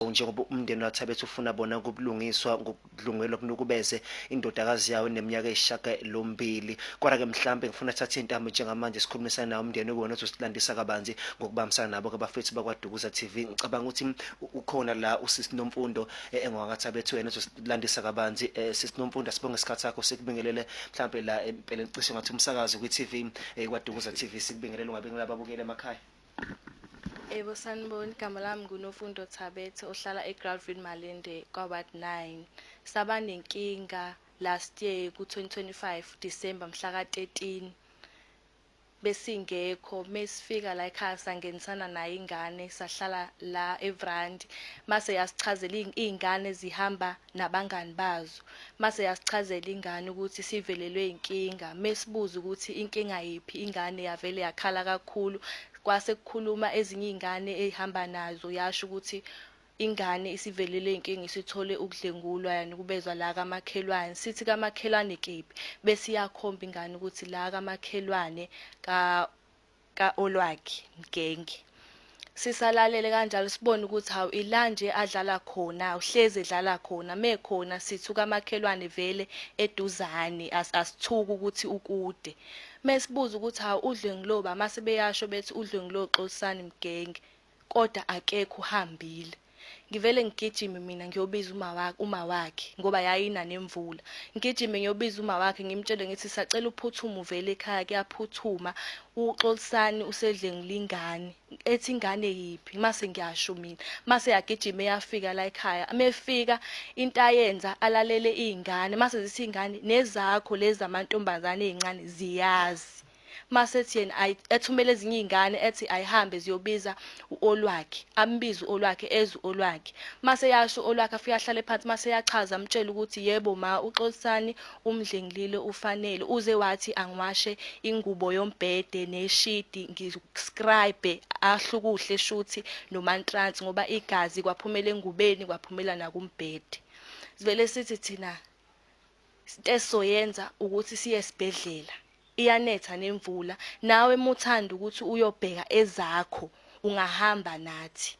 Njengoba umndeni waThabethe ufuna bona kubulungiswa ngokudlungelwa kunukubeze indodakazi yawo eneminyaka eyisishiyagalombili. Kodwa-ke mhlampe ngifuna thatha intambo njengamanje sikhulumisana nawo umndeni okuwona ozosilandisa kabanzi ngokubambisana nabo-ke abafethu bakwaDukuza TV. Ngicabanga ukuthi ukhona la usisi Nomfundo engowakaThabethe wena ozosilandisa kabanzi. Sisi Nomfundo, asibonge isikhathi sakho, sikubingelele mhlampe la empeleni cishe ngathi umsakazo kwi-TV kwaDukuza TV, sikubingelele ungabingelela ababukeli emakhaya. Yebo, sanibona. Igama lami nguNofundo Thabethe ohlala eGrandville Malende kwa-Ward 9. Saba nenkinga last year ku-2025 December mhla ka-13, besingekho. Mesifika la ekhaya sangenisana nayo ingane, sahlala la eVrand. Mase yasichazela iy'ngane zihamba nabangani bazo. Mase yasichazela ingane ukuthi sivelelwe inkinga. Mesibuza ukuthi inkinga yiphi, ingane yavele yakhala kakhulu. Kwase kukhuluma ezinye iy'ngane ey'hamba nazo, yasho ukuthi ingane isivelelwe inkinga, isithole ukudlengulwa, yanukubezwa la kamakhelwane. Sithi kamakhelwane kephi? Bese iyakhomba ingane ukuthi la kamakhelwane ka ka-Olwakhe Mgenge. Sisalalele kanjalo sibone ukuthi hawu, ila nje adlala khona, uhlezi edlala khona mekhona. Sithi ukamakhelwane vele eduzane, asithuki ukuthi ukude. Mesibuza ukuthi hawu, udlwengulo, mase beyasho bethi udlwengulo Xolisani Mgenge, kodwa akekho, uhambile. Ngivele ngigijime mina ngiyobiza uma wakhe ngoba yayina nemvula. Ngigijime ngiyobiza uma wakhe, ngimtshele ngithi sacela uphuthume uvele ekhaya, kuyaphuthuma, uXolisani usedlengula ingane. Ethi ingane yiphi? Mase ngiyasho mina. Mase yagijima eyafika la ekhaya. Mefika into ayenza alalele iy'ngane, mase zithi iy'ngane nezakho lezi zamantombazane ey'ncane ziyazi. Mase ethi yena ethumele ezinye iy'ngane, ethi ayihambe ziyobiza u-Olwakhe, ambize u-Olwakhe, eze u-Olwakhe. Mase yasho u-Olwakhe, afike ahlale phansi, mase yachaza, amtshele ukuthi yebo ma, uXolisani umdlengilile ufanele, uze wathi angiwashe ingubo yombhede neshidi, ngiscribe ahlukuhle shuthi nomantransi ngoba igazi kwaphumela engubeni, kwaphumela nakumbhede. Sivele sithi thina into esizoyenza ukuthi siye esibhedlela, iyanetha nemvula, nawe muthanda ukuthi uyobheka ezakho ungahamba nathi.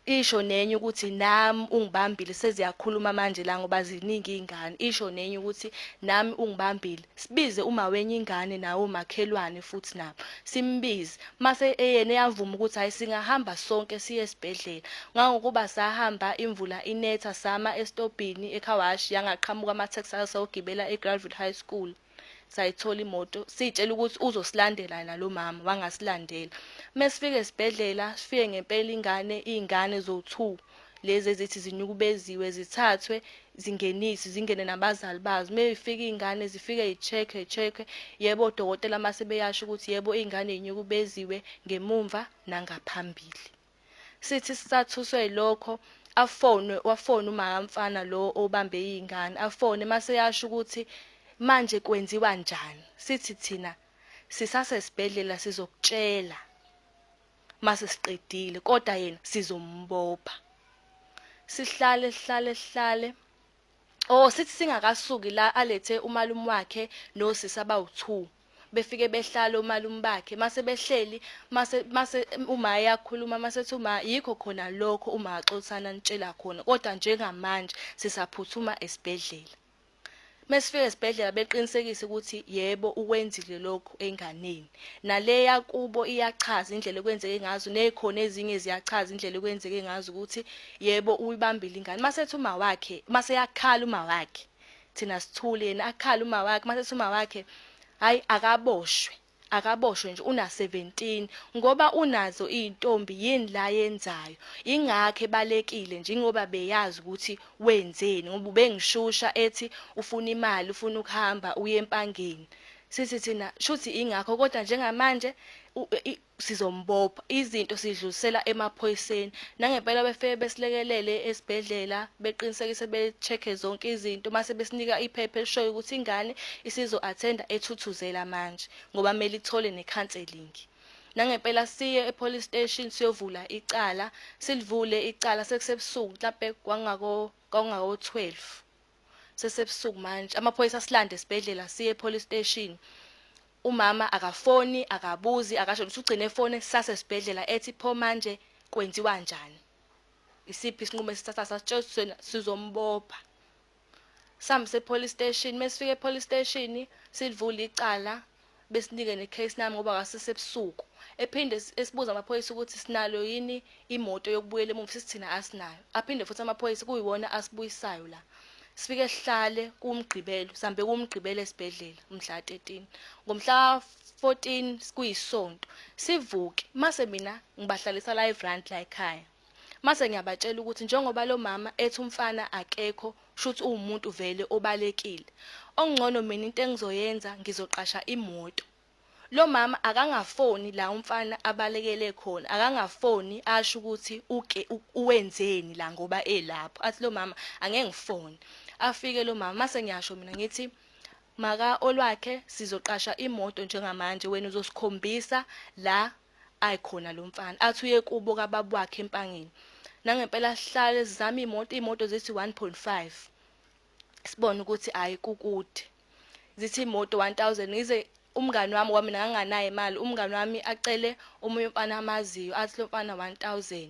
Isho nenye ukuthi nami ungibambile, seziyakhuluma manje la ngoba ziningi iy'ngane. Isho nenye ukuthi nami ungibambile. Sibize uma wenye ingane nawo umakhelwane futhi nabo simbize. Mase yena eyavuma ukuthi hayi, singahamba sonke siye esibhedlela. Ngangokuba sahamba imvula inetha, sama esitobhini eCarwash, yangaqhamuka ama-taxi asawugibela eGrandville High School. Sayithola imoto, siy'tshela ukuthi uzosilandela nalo mama, wangasilandela. Mesifika esibhedlela, sifike ngempela ingane, iy'ngane zowu-2 lezi ezithi zinyukubeziwe zithathwe zingeniswe, zingene nabazali bazo. Mey'fika iy'ngane zifike y'check-we y'check-we, yebo odokotela mase beyasho ukuthi yebo, iy'ngane y'nyukubeziwe ngemumva nangaphambili. Sithi sisathuswe yilokho, afone, wafona uma kamfana lo obambe iy'ngane, afone mase yasho ukuthi manje kwenziwa njani. Sithi thina sisasesibhedlela, sizokutshela mase siqedile, kodwa yena sizombopha. Sihlale sihlale sihlale. Oh, sithi singakasuki la alethe umalume wakhe nosisi abawu-2, befike behlala omalume bakhe. Mase behleli, mase uma eyakhuluma, mase ethi uma yikho khona lokho uma axolisana nitshela khona, kodwa njengamanje sisaphuthuma esibhedlela. Mesifika esibhedlela beqinisekise ukuthi yebo, ukwenzile lokhu enganeni. Naleya kubo iyachaza indlela ekwenzeke ngazo, nekhona ezinye ziyachaza indlela ekwenzeke ngazo ukuthi yebo, uyibambile ingane. Mase ethi uma wakhe, mase yakhala uma wakhe, thina sithule, yena akhala uma wakhe. Mase ethi uma wakhe hayi, akaboshwe, akaboshwe nje, una 17 ngoba unazo izintombi, yini la yenzayo, ingakho ebalekile nje, ngoba beyazi ukuthi wenzeni, ngoba ubengishusha ethi ufuna imali, ufuna ukuhamba uye empangeni. Sithi thina shuthi ingakho, kodwa njengamanje sizombopha, izinto sidlulisela emaphoyiseni. Nangempela befike besilekelele esibhedlela, beqinisekise, be-check-e zonke izinto, mase besinika iphepha elishoyo ukuthi ingane isizo-attenda eThuthuzela manje ngoba kumele ithole ne-counselling. Nangempela siye e-police station siyovula icala, silivule icala sekusebusuku, mhlampe kwangako 12, sesebusuku manje. Amaphoyisa asilande esibhedlela, siye e-police station. Umama akafoni, akabuzi, akasho ukuthi ugcine efone sasesibhedlela ethi pho manje kwenziwa njani. Isiphi isinqumo esithatha? Sasitshela ukuthi sizombopha. Sihambise e-police station. Mesifika e-police station silivule icala, besinike ne-case nami ngoba kwasisebusuku. Ephinde esibuza amaphoyisa ukuthi sinalo yini imoto yokubuyela emuva, sithi thina asinayo. Aphinde futhi amaphoyisa kuyiwona asibuyisayo la. Sifike sihlale kuMgqibelo, sihambe kuMgqibelo esibhedlela mhla 13. Ngomhla 14 kuyisonto sivuke, mase mina ngibahlalisa la eVrand la ekhaya. Mase ngiyabatshela ukuthi njengoba lo mama ethi umfana akekho, shuthi uwumuntu vele obalekile. Okungcono mina into engizoyenza ngizoqasha imoto. Lo mama akangafoni la umfana abalekele khona, akangafoni asho ukuthi uke uwenzeni la ngoba elapho. Athi lo mama angeke ngifone. Afike lo mama, mase ngiyasho mina ngithi maka olwakhe sizoqasha imoto njengamanje, wena uzosikhombisa la ayikhona lo mfana. Athi uye kubo kababa wakhe eMpangeni. Nangempela sihlale sizama imoto, iy'moto zithi 1.5. Sibone ukuthi hhayi kukude. Zithi imoto 1000, ngize umngani wami, ngoba mina nganginganayo imali, umngani wami acele omunye umfana amaziyo, athi lo mfana 1000.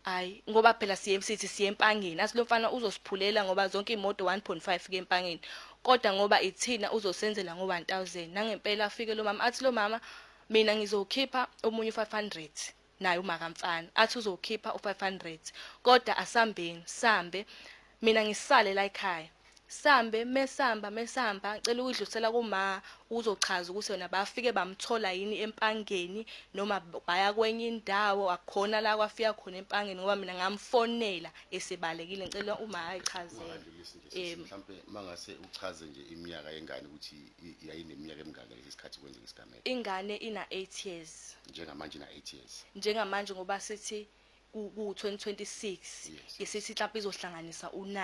Hhayi ngoba phela siye sithi siye eMpangeni, athi lo mfana uzosiphulela ngoba zonke iy'moto 1.5 kuya eMpangeni. Kodwa ngoba ithina uzosenzela ngo-1000. Nangempela afike lo mama, athi lo mama mina ngizowukhipha omunye u-500 naye umakamfana athi uzokhipha u-500, kodwa asambeni sambe, mina ngisale la ekhaya. Sambe mesamba mesamba, ngicela ukuyidlulisela kuma uzochaza ukuthi yona bafike bamthola yini eMpangeni noma baya kwenye indawo, akukhona la kwafika khona eMpangeni ngoba mina ngamfonela esebalekile. Ngicela uma ayichazele. Ungakadlulisi nje sisi, mhlampe mangase uchaze nje iminyaka yengane ukuthi yayineminyaka emingaki ngalesi sikhathi kwenzeka isigameko. Ingane ina 8 years. Njengamanje ina 8 years. Njengamanje ngoba sithi ku 2026 Yes. isithi mhlawumbe izohlanganisa u9.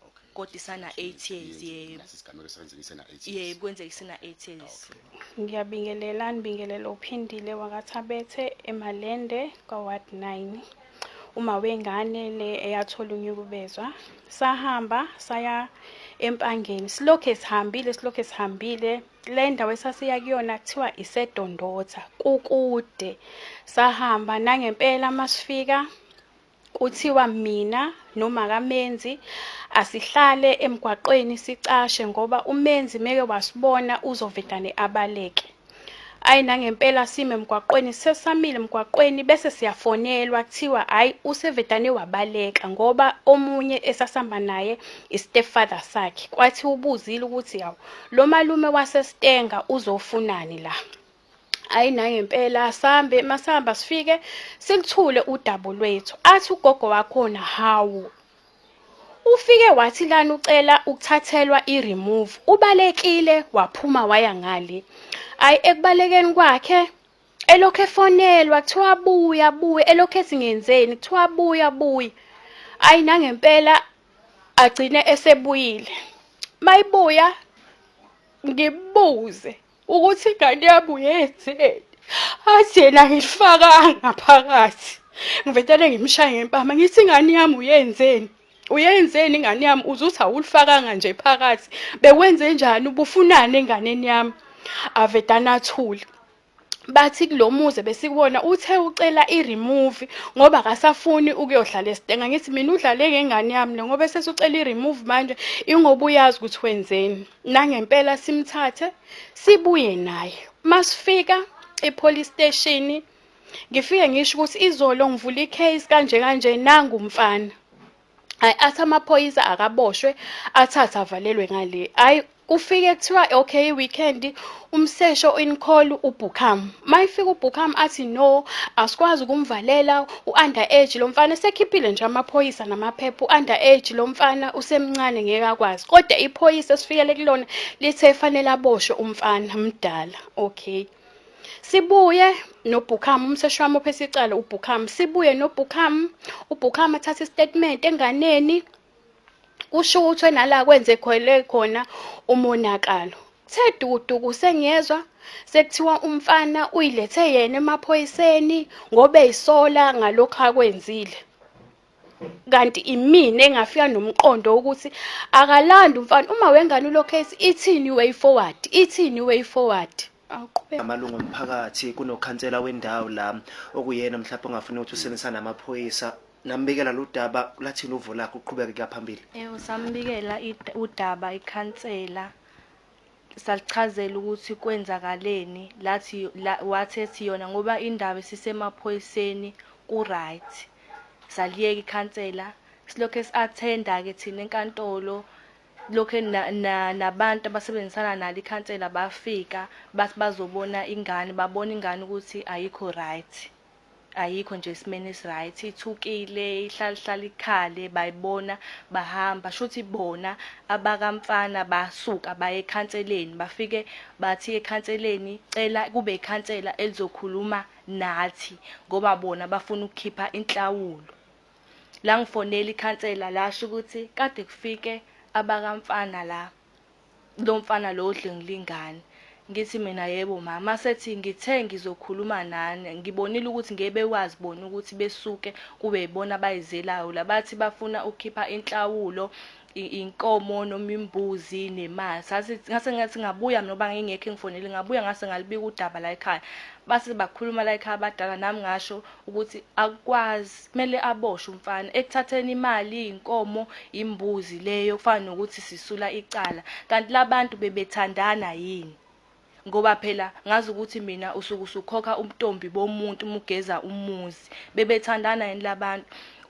Okay. Kodwa isana 8 years, yebo. Lesi sigameko senzeka isena 8 years. Yebo, kwenzeka isina 8 years. Okay. Ngiyabingelela, nibingelele uPhindile wakaThabethe eMalende kwa-Ward 9. Uma wengane le eyathola unyukubezwa. Sahamba saya eMpangeni. Silokhe sihambile, silokhe sihambile. Le ndawo esasiya kuyona kuthiwa iseDondotha, kukude. Sahamba nangempela masifika kuthiwa mina noma kaMenzi asihlale emgwaqweni sicashe ngoba uMenzi meke wasibona uzovedane abaleke. Ayi nangempela sime emgwaqweni, sesamile emgwaqweni bese siyafonelwa kuthiwa hhayi usevedane wabaleka ngoba omunye esasihamba naye i-stepfather sakhe. Kwathi ubuzile ukuthi hawu lo malume waseStenga uzofunani la. Ayi nangempela sambe masihamba sifike silithule udaba lwethu. Athi ugogo wakhona hawu ufike wathi lana ucela ukuthathelwa i-remove, ubalekile waphuma waya ngale. Ayi ekubalekeni kwakhe elokhu efonelwa kuthiwa buya buya, elokhu ethi ngenzeni kuthiwa buya buya. Ayi nangempela agcine esebuyile. Mayibuya ngibuze ukuthi ingane yami uyenzeni, athi yena angilifakanga phakathi. Ngivetele ngimshaye ngempama ngithi ingane yami uyenzeni, uyenzeni ingane yami, uze uthi awulifakanga nje phakathi, bekwenze njani, ubufunani enganeni yami? Avedane athule. Bathi kulo muzi besikuwona uthe ucela i-remove ngoba akasafuni ukuyohlala esitenga. Ngithi mina udlale ngengane yami le ngoba esesucela i-remove manje ingoba uyazi ukuthi wenzeni. Nangempela simthathe sibuye naye. Masifika e-police station ngifike ngisho ukuthi izolo ngivula i-case kanje kanje nangu umfana. Hayi athi amaphoyisa akaboshwe athathe avalelwe ngale. Hayi kufike kuthiwa okay weekend umsesho in call uBhukham. Mayifika uBhukham athi no asikwazi ukumvalela u-under age lo mfana, esekhiphile nje amaphoyisa namaphepha, u-under age lo mfana usemncane ngeke akwazi. Kodwa iphoyisa esifikele kulona lithe fanele aboshwe umfana mdala. Okay. Sibuye noBhukham, umseshi wami ophethe icala uBhukham. Sibuye noBhukham, uBhukham athathe isitatimende enganeni, kushuthwe nala kwenze khona khona umonakalo. Kuthe dukuduku sengiyezwa sekuthiwa umfana uyilethe yena emaphoyiseni ngoba eyisola ngalokhu akwenzile. Kanti imina engafika nomqondo wokuthi akalandi umfana, uma wengane ulokhu ethi ithini i-way forward, ithini i-way forward. Awuqhubeke. Amalungu omphakathi kunokhansela wendawo la okuyena mhlawumbe ongafuni ukuthi usebenzisane namaphoyisa. Nambikela lo daba lathini uvo lakhe uqhubeke kuya phambili. Yebo, sambikela udaba ikhansela, salichazela ukuthi kwenzakaleni, lathi wathi ethi yona ngoba indaba isisemaphoyiseni ku-right. Saliyeka ikhansela, silokhu esi-attend-a-ke thina enkantolo, lokhe nabantu abasebenzisana nalo ikhansela bafika bathi bazobona ingane, babona ingane ukuthi ayikho right. Ayikho nje esimeni esi-right, ithukile, ihlale ihlale ikhale, bayibona bahamba. Shuthi bona abakamfana basuka baye ekhanseleni, bafike bathi ekhanseleni cela kube ikhansela elizokhuluma nathi ngoba bona bafuna ukukhipha inhlawulo. Langifonela ikhansela lasho ukuthi kade kufike abakamfana la, lo mfana lo odlwengula ingane. Ngithi mina yebo mama, sethi ngithe ngizokhuluma nani, ngibonile ukuthi ngeke bekwazi bona ukuthi besuke kube yibona abayizelayo la, bathi bafuna ukukhipha inhlawulo, inkomo noma imbuzi nemali. Sathi ngase ngathi ngabuya mina ngoba ngingekho engifonele, ngabuya ngase ngalibika udaba la ekhaya. Base bakhuluma la ekhaya abadala, nami ngasho ukuthi akukwazi, kumele aboshwe umfana ekuthatheni imali, inkomo, imbuzi leyo kufana nokuthi sisula icala. Kanti labantu bebethandana yini? Ngoba phela ngazi ukuthi mina usuke usukhokha ubuntombi bomuntu uma ugeza umuzi. Bebethandana yini labantu?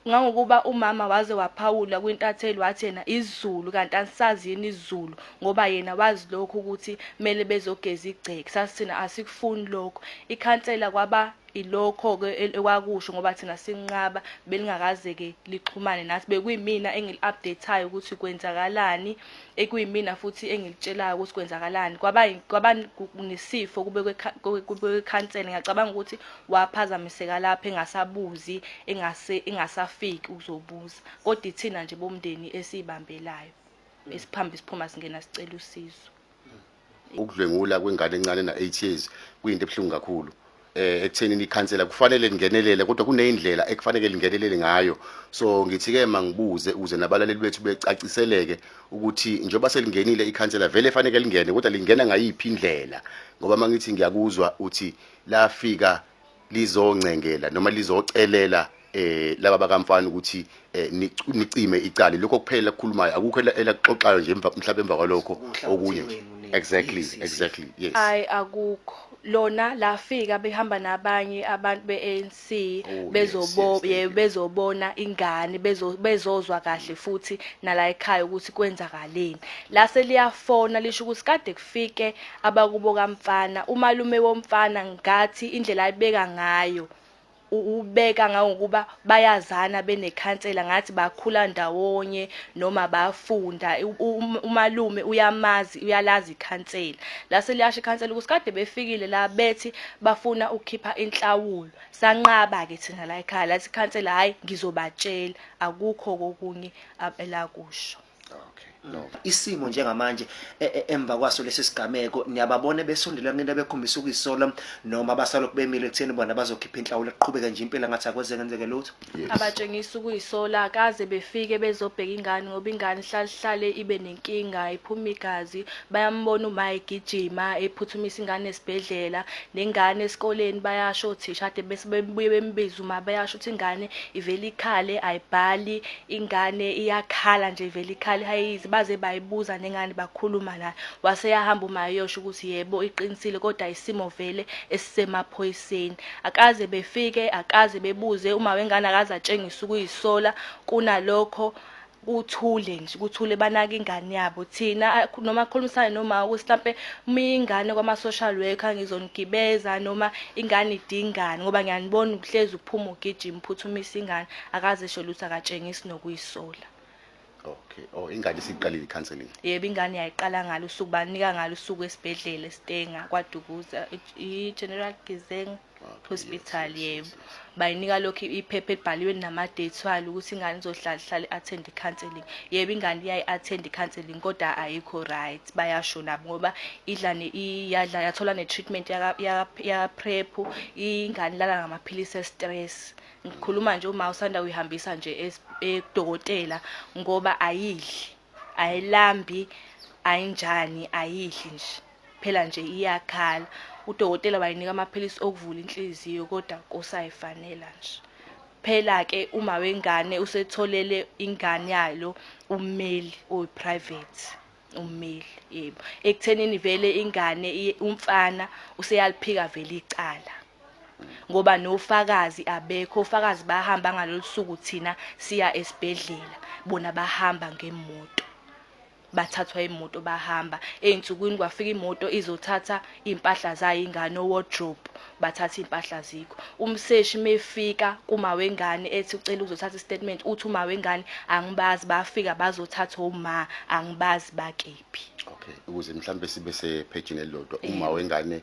Ngangokuba umama waze waphawula kwintatheli wathi yena isiZulu, kanti anisazi yini isiZulu ngoba yena wazi lokhu ukuthi kumele bezogeza igceke. Sathi thina asikufuni lokho. Ikhansela kwaba ilokho-ke ekwakusho ngoba thina sinqaba, belingakaze-ke lixhumane nathi. Bekuyimina engili-update-ayo ukuthi kwenzakalani, ekuyimina futhi engilitshelayo ukuthi kwenzakalani. Kwaba kwaba nesifo kube kwekhansela, ngiyacabanga ukuthi waphazamiseka lapho engasabuzi, engase engasafiki ukuzobuza. Kodwa ithina nje bomndeni esiyibambelayo, esiphambi siphuma singena sicela usizo. Ukudlwengula kwengane encane na-8 years kuyinto ebuhlungu kakhulu. Ekuthenini ikhansela kufanele lingenelele, kodwa kuneyindlela ekufanele lingenelele ngayo. So ngithi-ke mangibuze ukuze nabalaleli bethu becaciseleke ukuthi njengoba selingenile ikhansela, vele fanele lingene, kodwa lingena ngayiphi indlela? Ngoba mangithi ngiyakuzwa uthi lafika lizoncengela noma lizocelela laba bakamfana ukuthi nicime icala, lokho kuphela kukhulumayo, akukho elakuxoxayo nje emva mhlawumbe emva kwalokho okunye nje. Exactly. Yes. Exactly, yes. Hayi, akukho. Lona lafika behamba nabanye abantu be-ANC. Oh, Bezobo yes, thank you. Bezobona ingane, bezozwa kahle futhi nala ekhaya ukuthi kwenzakaleni. La seliyafona lisho ukuthi kade kufike abakubo kamfana, umalume womfana, ngathi indlela ayibeka ngayo ubeka ngangokuba bayazana benekhansela, ngathi bakhula ndawonye noma bafunda, umalume uyamazi, uyalazi ikhansela. Lase liyasho ikhansela ukuthi kade befikile la bethi bafuna ukukhipha inhlawulo, sanqaba-ke thina la ekhaya. Lathi ikhansela hhayi, ngizobatshela, akukho kokunye elakusho. Okay, no. Isimo njengamanje emva kwaso lesi sigameko, niyababona besondela kunina bekhombisa ukuyisola noma basalokhu bemile ekutheni bona bazokhipha inhlawulo, kuqhubeke nje impilo ngathi akwenzeke ngenzeke lutho? Yes. Abatshengisa ukuyisola, akaze befike bezobheka ingane ngoba ingane ihlale ihlale ibe nenkinga, iphuma igazi. Bayambona uma egijima ephuthumisa ingane esibhedlela, nengane esikoleni bayasho othisha kade bese bebuye bembiza uma bayasho ukuthi ingane ivele ikhale, ayibhali ingane, iyakhala nje, ivele ikhale hayizi, baze bayibuza nengane bakhuluma nayo, wase yahamba uma eyosho ukuthi yebo iqinisile, kodwa isimo vele esisemaphoyiseni. Akaze befike, akaze bebuze uma wengane, akaze atshengise ukuyisola. Kunalokho kuthule nje, kuthule, banaka ingane yabo. Thina noma khulumisane noma ukuthi mhlampe uma ingane kwama-social worker ngizonigibeza noma ingane idingani, ngoba ngiyanibona uhlezi uphuma ugijima uphuthumisa ingane, akaze esho lutho, akatshengisi nokuyisola. Okay, oh, ingane isiqalile i-counseling? Yebo, ingane yayiqala ngalo usuku, banika ngalo usuku esibhedlela eStanger kwaDukuza, i-General Gizeng Hospital. Yebo, bayinika lokhu iphepha elibhaliwe nama-dates walo ukuthi ingane izohlala ihlale i-attend i-counselling. Yebo, ingane iyayi-attend i-counselling, kodwa ayikho right, bayasho nabo ngoba idla iyadla, yathola ne-treatment yaka-PrEP. Ingane ilala ngamaphilisi e-stress. Ngikhuluma nje uma usanda kuyihambisa nje ekudokotela ngoba ayidli, ayilambi, ayinjani, ayidli nje phela nje, iyakhala. Udokotela wayinika amaphilisi okuvula inhliziyo, kodwa kusayifanela nje. Phela ke uma wengane usetholele ingane yalo ummeli oyi-private ummeli, yebo. Ekuthenini vele ingane umfana useyaliphika vele icala. Ngoba nofakazi abekho, ofakazi bahamba ngalolu suku thina siya esibhedlela, bona bahamba ngemoto. Bathathwa imoto bahamba. Ey'nsukwini kwafika imoto izothatha iy'mpahla zayo ingane o-wardrobe, bathatha iy'mpahla zikho. Umseshi mefika kuma wengane ethi ucela ukuzothatha i-statement, uthi uma wengane angibazi, bafika bazothatha oma, angibazi bakephi. Okay, ukuze mhlambe sibe sephejini elilodwa, uma wengane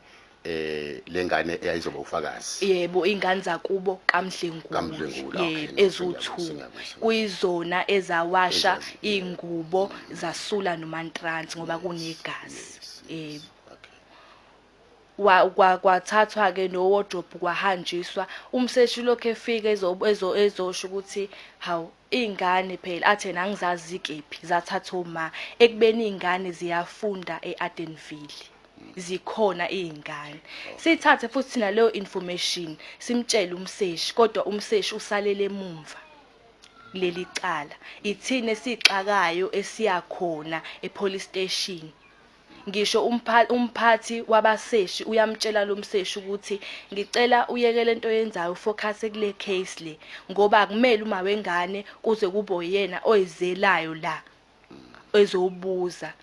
lengane eyayizoba ufakazi. Yebo, ingane zakubo kaMdlengula. KaMdlengula, okay, Yebo, no, eziwu-2. sengiyakuzwa. Kuyizona ezawasha iy'ngubo zasula nomantransi ngoba kunegazi. Yebo. Okay. Kwathathwa ke no wardrobe kwahanjiswa. Umseshi lokho efika ezosho ukuthi hawu ingane phela athe angizazi kephi zathatha oma, ekubeni ingane ziyafunda eArdenville, zikhona izingane. Sithathe futhi thina leyo information simtshele umseshi, kodwa umseshi usalele emumva kuleli cala. Ithina esixakayo esiyakhona epolice station. Ngisho umphathi wabaseshi uyamtshela lo mseshi ukuthi ngicela uyeke lento oyenzayo, ufocus kule case le, ngoba akumele uma wengane kuze kube uyena oyizelayo la ezobuza.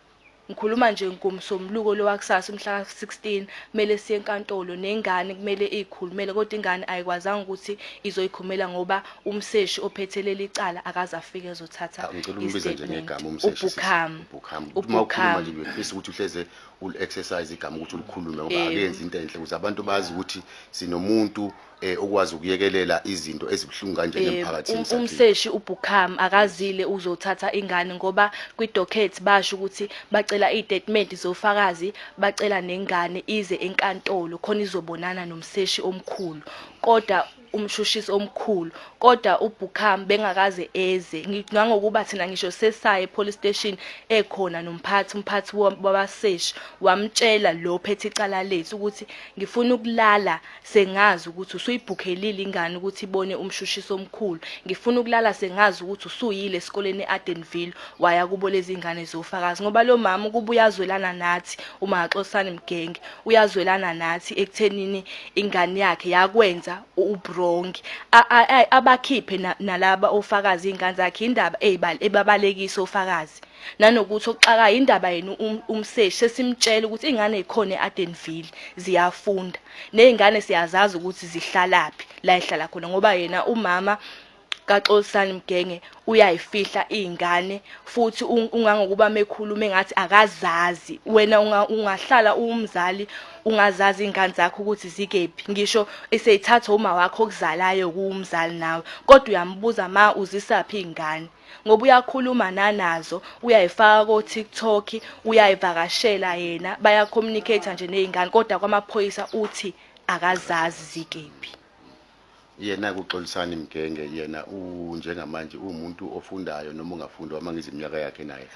Ngikhuluma nje ngomsombuluko lo wakusasa umhla ka-16, kumele siye enkantolo nengane kumele ikhulumele, kodwa ingane ayikwazanga ukuthi izoyikhulumela ngoba umseshi ophethe leli cala akaze afike ezothatha Ngicela umbize nje i-statement. ngegama umseshi. uBukham. uBukham. Uma ukhuluma uBukham. nje ngiyofisa ukuthi uhleze ul-exercise igama ukuthi ulikhulume, ngoba Yebo. akuyenzi into enhle ukuze abantu bazi ukuthi sinomuntu okwazi ukuyekelela izinto ezibuhlungu kanjena emphakathini sakhile. Umseshi uBukham akazile uzothatha ingane ngoba kwi-docket basho ukuthi bacela iy'statement zofakazi, bacela nengane ize enkantolo khona izobonana nomseshi omkhulu, kodwa umshushisi omkhulu, kodwa uBukham bengakaze eze. Ngangokuba thina ngisho sesaye epolice station ekhona nomphathi, umphathi wabaseshi wamtshela lo phethe icala lethu ukuthi ngifuna ukulala sengazi ukuthi usuyibhukhelile ingane ukuthi ibone umshushisi omkhulu, ngifuna ukulala sengazi ukuthi usuyile esikoleni eArdenville waya kubo lezi ingane zofakazi. Ngoba lo mama ukuba uyazwelana nathi, uma Axosani Mgenge uyazwelana nathi ekuthenini ingane yakhe yakwenza ubrongi, abakhiphe nalaba ofakazi ingane zakhe, indaba ebabalekisa ofakazi. Nanokuthi okuxaka indaba yena umseshi sesimtshela ukuthi ingane ikhona eArdenville ziyafunda, nezingane siyazazi ukuthi zihlalaphi la ehlala khona, ngoba yena umama kaXolisani Mgenge uyayifihla izingane, futhi ungangokuba mekhuluma engathi akazazi. Wena ungahlala umzali ungazazi izingane zakho ukuthi zikephi, ngisho eseyithatha uma wakho okuzalayo kuwumzali nawe, kodwa uyambuza ma uzisaphi izingane, ngoba uyakhuluma nanazo, uyayifaka ko TikTok, uyayivakashela yena, baya communicate nje nezingane, kodwa kwamaphoyisa uthi akazazi zikephi. Yena kuXolisani Mgenge, yena unjengamanje uwumuntu ofundayo noma ungafundi, uma ngiziminyaka yakhe naye?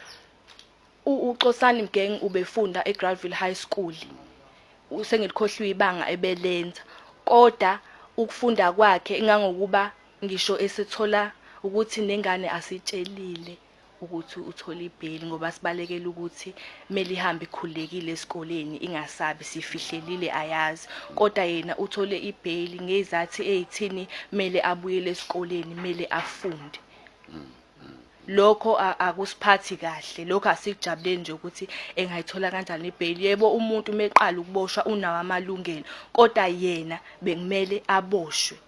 uXolisani Mgenge ubefunda eGraville High School, usengilikhohliwe ibanga ebelenza, kodwa ukufunda kwakhe ingangokuba ngisho esethola ukuthi nengane asitshelile ukuthi uthola ibheli, ngoba sibalekela ukuthi kumele ihambe ikhululekile esikoleni ingasabi, sifihlelile ayazi, kodwa yena uthole ibheli ngezathi ezithini kumele abuyele esikoleni, kumele afunde. Lokho akusiphathi kahle, lokho asikujabuleli nje ukuthi engayithola kanjani ibheli. Yebo, umuntu meqala ukuboshwa unawo amalungelo, kodwa yena bekumele aboshwe.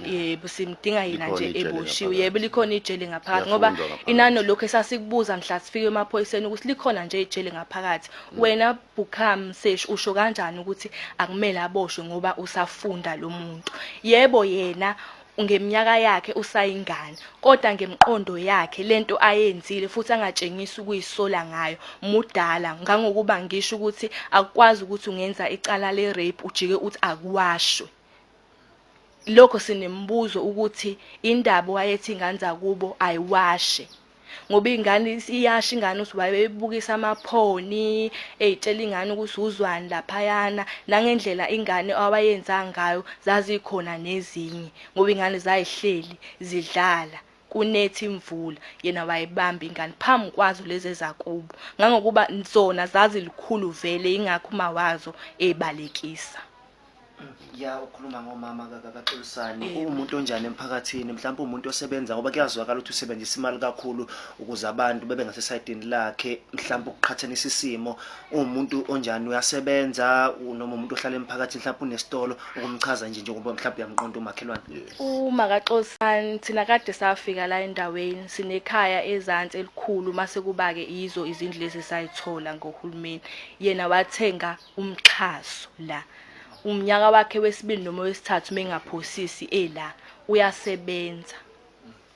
Yebo, simdinga yena Likhona nje ijele eboshiwe. ngaphakathi. Yebo, likhona ijele ngaphakathi, ngoba Liyafundwa ngaphakathi. inano lokho esasikubuza mhla sifike emaphoyiseni ukuthi likhona nje ijele ngaphakathi. Wena Bukham Sesh usho kanjani ukuthi akumele aboshwe ngoba usafunda lo muntu? Yebo, yena ngeminyaka yakhe usayingane, kodwa ngemqondo yakhe lento ayenzile futhi angatshengisi ukuyisola ngayo mudala, ngangokuba ngisho ukuthi akukwazi ukuthi ungenza icala le rape ujike uthi akuwashwe. Lokho sinembuzo ukuthi indaba wayethi ingane zakubo ayiwashe. Ngoba ingane iyasho ingane ukuthi wayebukisa amaphoni, ey'tshela ingane ukuthi uzwani laphayana, nangendlela ingane awayenza ngayo zazikhona nezinye ngoba ingane zayihleli zidlala kunetha imvula yena wayibamba ingane phambi kwazo lezi ezakubo ngangokuba zona zazilikhulu vele ingakho uma wazo ebalekisa. Ya ukhuluma ngomama kaXolisani uwumuntu onjani emphakathini mhlawumbe umuntu osebenza ngoba kuyazwakala ukuthi usebenzisa imali kakhulu ukuze abantu bebe ngasesayidini lakhe mhlawumbe ukuqhathanisa isimo uwumuntu onjani uyasebenza noma umuntu ohlala emphakathini mhlawumbe unesitolo ukumchaza nje njengoba mhlawumbe uyamqonda umakhelwane. Uma kaXolisani thina kade safika la endaweni sinekhaya ezansi elikhulu mase kuba-ke yizo izindlu lezi esayithola ngohulumeni yena wathenga umxhaso la umnyaka wakhe wesibili noma wesithathu mengaphosisi ela uyasebenza.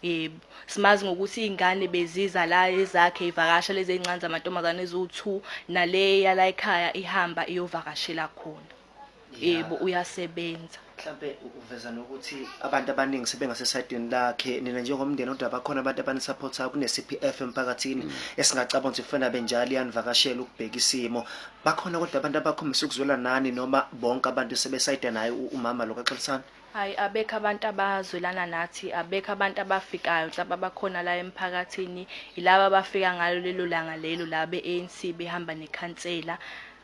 Yebo, simazi ngokuthi iy'ngane beziza la ezakhe ivakasha lezi ey'ncane zamantombazane eziwu-two nale yala ekhaya ihamba iyovakashela khona. Yebo, uyasebenza. Mhlampe uveza nokuthi abantu abaningi sebengasesayidini lakhe nina njengomndeni kodwa bakhona abantu abanisupportayo kune-CPF emphakathini esingacabanga ukuthi kufanele benjalo iyanivakashela ukubheka isimo bakhona kodwa abantu abakhombisa ukuzwela nani noma bonke abantu sebesayida naye umama lo kaXolisani. Hhayi abekho abantu abazwelana nathi, abekho abantu abafikayo mhlawumbe abakhona la emphakathini, yilaba abafika ngalo lelo langa lelo la be-ANC behamba nekhansela,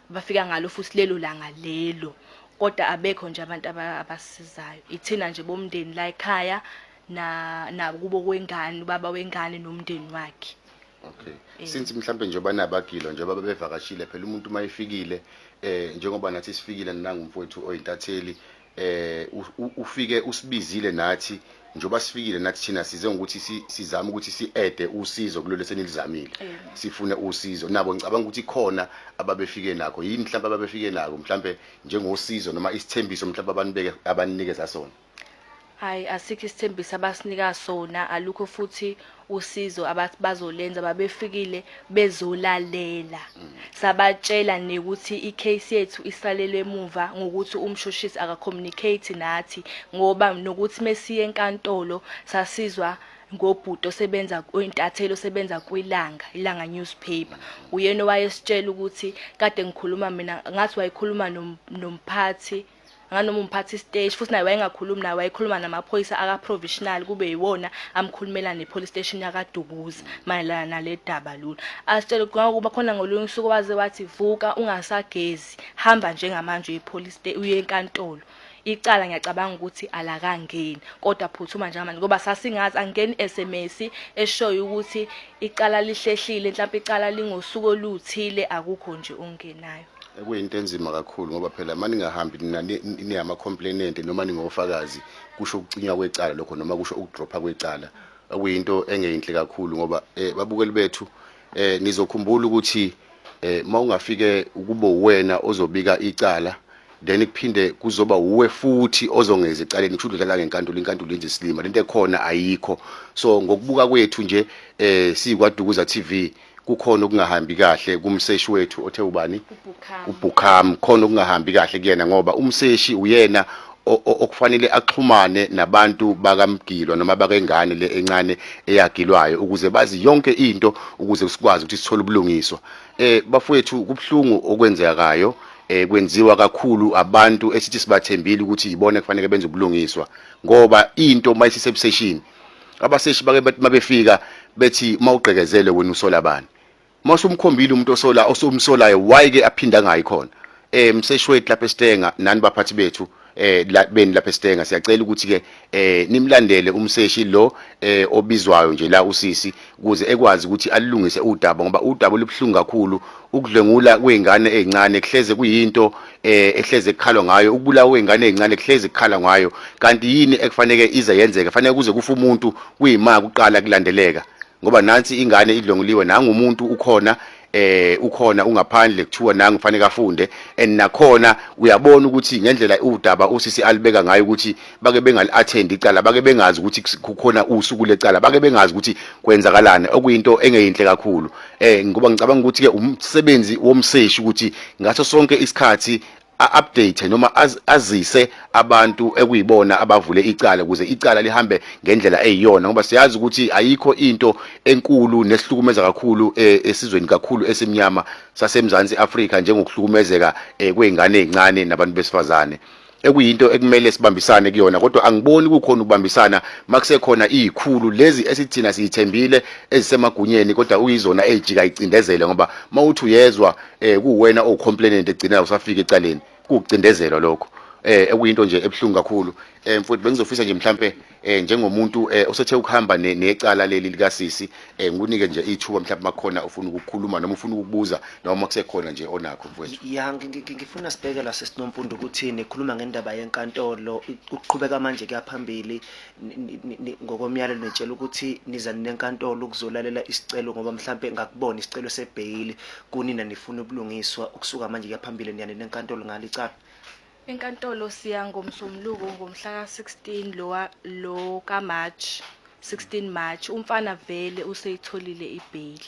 bafika ngalo futhi lelo langa lelo. Kodwa abekho nje abantu abasizayo. Ithina nje bomndeni la ekhaya na nakubo kwengane, ubaba wengane nomndeni wakhe. Okay. Since mhlambe njengoba nabagilwa njengoba bebevakashile phela umuntu uma efikile njengoba nathi sifikile nangu mfowethu oyintatheli ufike usibizile nathi njengoba sifikile nathi thina size ngokuthi sizame ukuthi si-ede usizo kulolu esenilizamile sifune usizo nabo ngicabanga ukuthi khona ababefike nakho yini mhlawumbe ababefike nako mhlawumbe njengosizo noma isithembiso mhlawumbe abanibeke abanikeza sona. Hhayi asikho isithembiso abasinika sona, alukho futhi usizo abathi bazolenza babefikile bezolalela. Sabatshela nekuthi i-case yethu isalele emuva ngokuthi umshushisi aka-communicate nathi ngoba nokuthi mesiye enkantolo sasizwa ngobhuti osebenza oyintatheli osebenza kwilanga, ilanga newspaper. Uyena owayesitshela ukuthi kade ngikhuluma mina ngathi wayekhuluma nomphathi nganoma umphathi siteshi futhi naye wayengakhulumi naye wayekhuluma namaphoyisa aka-provisional kube yiwona amkhulumela ne-police station yakaDukuza mayelana nale daba lolu. Asitshele ngokuba khona ngolunye usuku waze wathi vuka ungasagezi hamba njengamanje uye police uye enkantolo. Icala ngiyacabanga ukuthi alakangeni kodwa phuthuma njengamanje ngoba sasingazi angeni SMS eshoyo ukuthi icala lihlehlile mhlawumbe icala lingosuku oluthile akukho nje ongenayo. Kuyinto enzima kakhulu ngoba phela uma ningahambi nina ningama-complainant noma ningofakazi kusho ukucinywa kwecala lokho noma kusho ukudropha kwecala okuyinto engeyinhle kakhulu ngoba babukeli bethu nizokhumbula ukuthi uma ungafike kube uwena ozobika icala then kuphinde kuzoba uwe futhi ozongeza ecaleni kusho udlala ngenkantolo inkantolo yenza isilima lento ekhona ayikho. So ngokubuka kwethu nje siyiKwaDukuza TV kukhona okungahambi kahle kumseshi wethu othe ubani uBukham khona okungahambi kahle kuyena ngoba umseshi uyena okufanele axhumane nabantu bakamgilwa noma bakengane le encane eyagilwayo ukuze bazi yonke into ukuze sikwazi ukuthi sithole ubulungiswa. Bafowethu kubhlungu okwenzekayo kwenziwa kakhulu abantu esithi sibathembile ukuthi ibone kufanele benze ubulungiswa ngoba into mayisisebuseshini abaseshi bake bathi mabefika bethi mawugqekezele wena usola bani mawusumkhombile umuntu osola osumsolayo why ke aphinda ngayi khona. Mseshi wethu lapha eStenga nani baphathi bethu beni lapha eStenga siyacela ukuthi ke nimlandele umseshi lo obizwayo nje la usisi ukuze ekwazi ukuthi alungise udaba ngoba udaba olubhlungu kakhulu ukudlwengula kwezingane ezincane kuhleze kuyinto ehleze kukhalwa ngayo ukubulawa kwezingane ezincane kuhleze kukhalwa ngayo kanti yini ekufanele ize yenzeke kufanele kuze kufe umuntu kuyima kuqala kulandeleka ngoba nansi ingane idlwenguliwe nangu umuntu ukhona ukhona ungaphandle kuthiwa nangu kufanele afunde and nakhona uyabona ukuthi ngendlela udaba usisi alibeka ngayo ukuthi bake bengali attend icala bake bengazi ukuthi kukhona usuku lecala bake bengazi ukuthi kwenzakalani okuyinto engeyinhle kakhulu ngoba ngicabanga ukuthi ke umsebenzi womseshi ukuthi ngaso sonke isikhathi A-update noma azise abantu ekuyibona abavule icala ukuze icala lihambe ngendlela eyiyona, ngoba siyazi ukuthi ayikho into enkulu nesihlukumeza kakhulu esizweni kakhulu esimnyama saseMzansi Afrika njengokuhlukumezeka kwezingane ezincane nabantu besifazane, ekuyinto ekumele sibambisane kuyona. Kodwa angiboni kukhona ukubambisana makusekhona izikhulu lezi esithina siyithembile ezisemagunyeni, kodwa uyizona ezijika icindezele, ngoba mawuthi uyezwa kuwena owucomplainant egcina usafika ecaleni, kuwukucindezelwa lokho, ekuyinto nje ebuhlungu kakhulu. Mfowethu, bengizofisa nje mhlambe njengomuntu osethe ukuhamba necala leli likasisi, ngikunike nje ithuba mhlawumbe makhona ufuna ukukhuluma noma ufuna ukubuza noma kusekhona nje onakho, mfowethu. Ya, ngifuna sibheke la sesinomfundo ukuthi nikhuluma ngendaba yenkantolo ukuqhubeka manje kuyaphambili ngokomyalelo nitshela ukuthi niza nenkantolo ukuzolalela isicelo, ngoba mhlambe ngakubona isicelo sebheyili kunina nifuna ubulungiswa. Ukusuka manje kuyaphambili niyane nenkantolo ngalo icala? Enkantolo siya ngomsombuluko ngomhla ka-16 lowa lo kaMarch, 16 March. Umfana vele useyitholile ibheyili,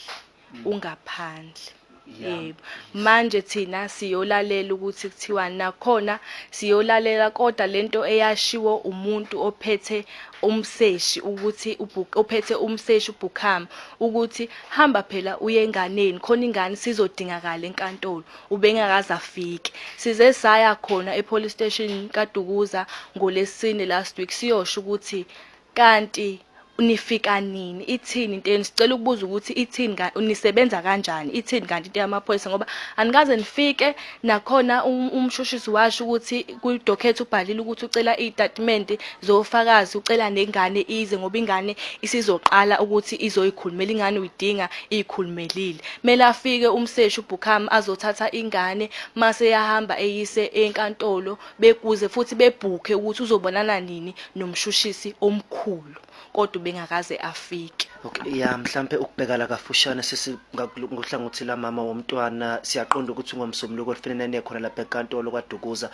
ungaphandle. Yebo, manje thina siyolalela ukuthi kuthiwani nakhona, siyolalela, kodwa lento eyashiwo umuntu ophethe umseshi ukuthi ophethe umseshi uBukhama ukuthi hamba phela uye enganeni khona, ingane sizodingakala enkantolo, ubengakaze afike. Size saya khona e-police station kaDukuza ngolesine last week, siyosho ukuthi kanti nifika nini, ithini into yenu, sicela ukubuza ukuthi ithini, nisebenza kanjani, ithini kanti into yamaphoyisa, ngoba anikaze nifike nakhona. Umshushisi washo ukuthi kwi-docket ubhalile ukuthi ucela iy'tatimende zofakazi, ucela nengane ize, ngoba ingane isizoqala ukuthi izoyikhulumela, ingane uyidinga iyikhulumelile. Kumele afike umseshi uBukhama azothatha ingane, mase yahamba eyise enkantolo, bekuze futhi bebhukhe ukuthi uzobonana nini nomshushisi omkhulu, kodwa ubengakaze afike. Okay, ya, mhlambe ukubheka la kafushane sisi ngohlangothi lamama womntwana, siyaqonda ukuthi ngomsombuluko olufanele nekhona lapha enkantolo kwaDukuza,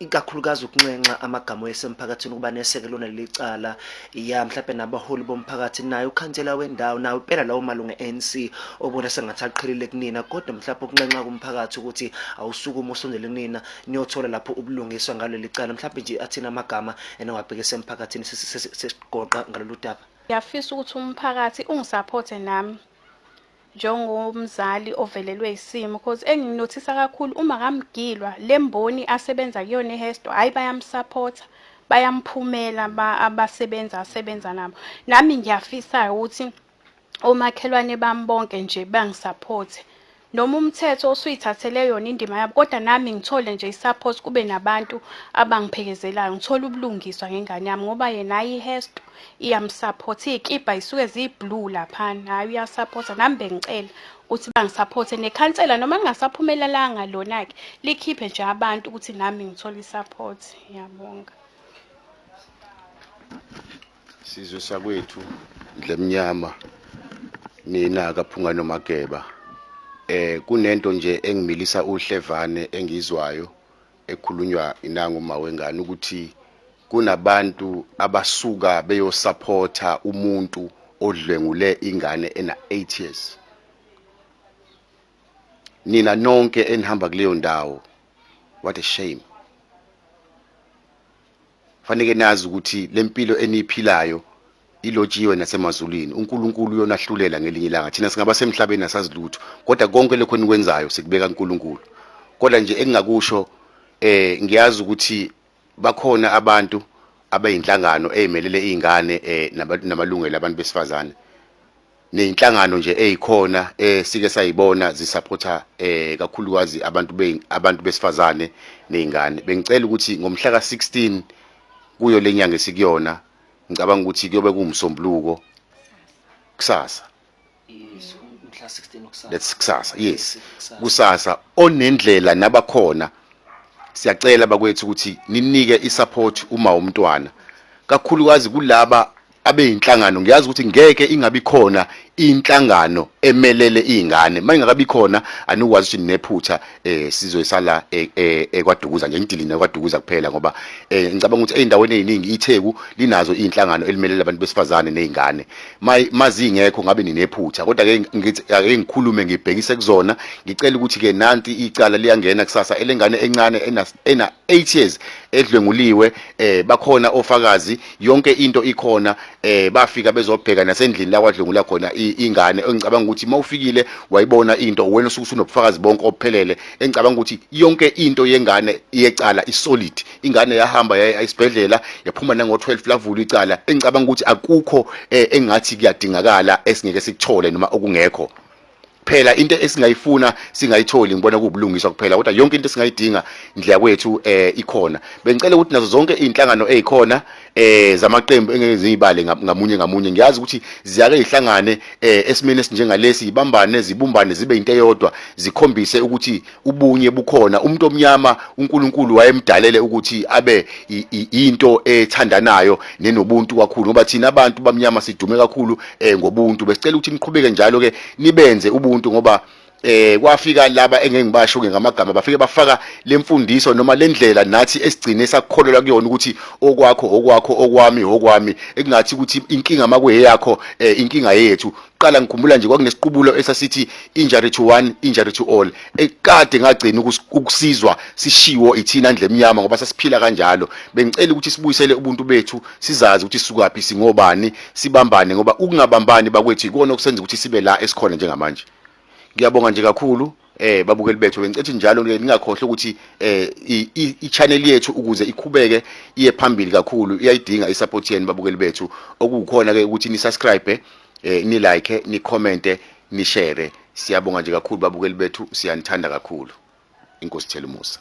ikakhulukazi ukunxenxa amagama esemphakathini ukuba neseke lona leli cala, ya, mhlambe nabaholi bomphakathi, naye ukhansela wendawo, nawe impela lawo malungu e-ANC obona sengathi aqhelile kunina, kodwa mhlawumbe ukunxenxa kumphakathi ukuthi awusukume usondele kunina niyothola lapho ubulungiswa ngaleli cala, mhlawumbe nje athina amagama enowabhekisa emphakathini sesigoqa ngalolu daba? Ngiyafisa ukuthi umphakathi ungisaphothe nami njengomzali ovelelwe isimo, because enginothisa kakhulu uma kamgilwa le mboni asebenza kuyona eHesto, hhayi, bayamsaphotha, bayamphumela abasebenza asebenza nabo. Nami ngiyafisa ukuthi omakhelwane bami bonke nje bangisaphothe, noma umthetho usuyithathele yona indima yabo, kodwa nami ngithole nje i-support, kube nabantu abangiphekezelayo, ngithole ubulungiswa ngengane yami, ngoba yena ayi iHesto iyamsupport, iy'kibha zisuke ziyi-blue laphana, hhayi, uyasupport. Nami bengicela ukuthi bangisaphothe nekhansela, noma lingasaphumelelanga lona-ke, likhiphe nje abantu ukuthi nami ngithole i-support. Ngiyabonga. Sizwe sakwethu ndlemnyama, nina kaphunga nomageba, kunento nje engimilisa uhlevane engizwayo ekhulunywa inangu mawengane ukuthi kunabantu abasuka beyosupporta umuntu odlwengule ingane ena 8 years. Nina nonke enihamba kuleyo ndawo, what a shame! Faneke nazi ukuthi lempilo eniyiphilayo ilotshiwe nasemazulwini, uNkulunkulu uyonahlulela ngelinye ilanga. Thina singaba semhlabeni asazi lutho, kodwa konke lokho enikwenzayo sikubeka kuNkulunkulu. Kodwa nje engingakusho, ngiyazi ukuthi bakhona abantu abayinhlangano ezimelele izingane namalungelo abantu besifazane, neyinhlangano nje ezikhona sike sayibona zisupporta kakhulukazi abantu besifazane nezingane. Bengicela ukuthi ngomhla ka16 kuyo lenyanga esikuyona, ngicabanga ukuthi kuyobe kuwumsombuluko, kusasa. Yes, mhla 16 kusasa. That's kusasa, yes. Kusasa. Kusasa onendlela nabakhona, siyacela bakwethu ukuthi ninike isupport uma umntwana, kakhulukazi kulaba Abe inhlangano, ngiyazi ukuthi ngeke ingabi khona inhlangano emelele izingane. Mayingakabi khona, anikwazi ukuthi ninephutha. Sizoyisala eKwaDukuza nje, ngidili nekwaDukuza kuphela, ngoba ngicabanga ukuthi ey'ndaweni ey'ningi iTheku linazo iy'nhlangano elimelele abantu besifazane ney'ngane. Mazingekho ngabe ninephutha, kodwa ke ngithi ake ngikhulume ngibhekise kuzona. Ngicela ukuthi ke nanti icala liyangena kusasa elengane encane ena 8 years edlwenguliwe. Bakhona ofakazi, yonke into ikhona. Bafika bezobheka nasendlini la kwadlwengula khona ingane, engicabanga ukuthi mawufikile wayibona into, wena usuke usunobufakazi bonke obuphelele. Engicabanga ukuthi yonke into yengane yecala isolid. Ingane yahamba yaya esibhedlela, yaphuma nango-12, lavulwa icala. Engicabanga ukuthi akukho engathi kuyadingakala esingeke sikuthole noma okungekho. Phela into esingayifuna singayitholi, ngibona kuwubulungiswa kuphela, kodwa yonke into esingayidinga ndlela kwethu ikhona. Bengicela ukuthi nazo zonke izinhlangano ezikhona zamaqembu, engeke ziyibale ngamunye ngamunye, ngiyazi ukuthi ziyake zihlangane esimeni esinjengalesi, ibambane, zibumbane, zibe into eyodwa, zikhombise ukuthi ubunye bukhona. Umuntu omnyama uNkulunkulu wayemdalele ukuthi abe into ethandanayo nenobuntu kakhulu, ngoba thina abantu bamnyama sidume kakhulu ngobuntu. Besicela ukuthi niqhubeke njalo ke, nibenze ubuntu, ngoba kwafika laba engeke ngibasho ke ngamagama, bafike bafaka lemfundiso noma lendlela nathi esigcine sakukholelwa kuyona, ukuthi okwakho okwakho, okwami okwami, ekungathi ukuthi inkinga makuyeyakho inkinga yethu. Qala ngikhumbula nje kwakunesiqubulo esasithi "Injury to one, injury to all", ekade ngagcina ukusizwa sishiwo ithina ndle emnyama, ngoba sasiphila kanjalo. Bengicela ukuthi sibuyisele ubuntu bethu, sizazi ukuthi sisukaphi, singobani, sibambane, ngoba ukungabambani bakwethu ikona okusenza ukuthi sibe la esikhona njengamanje. Ngiyabonga nje kakhulu babukeli bethu. Bengicela njalo ke ningakhohlwa ukuthi i-channel yethu, ukuze ikhubeke iye phambili kakhulu, iyayidinga i-support yenu babukeli bethu, okukhona ke ukuthi ni subscribe, ni like, ni comment, ni share. Siyabonga nje kakhulu babukeli bethu, siyanithanda kakhulu. Inkosi thela umusa.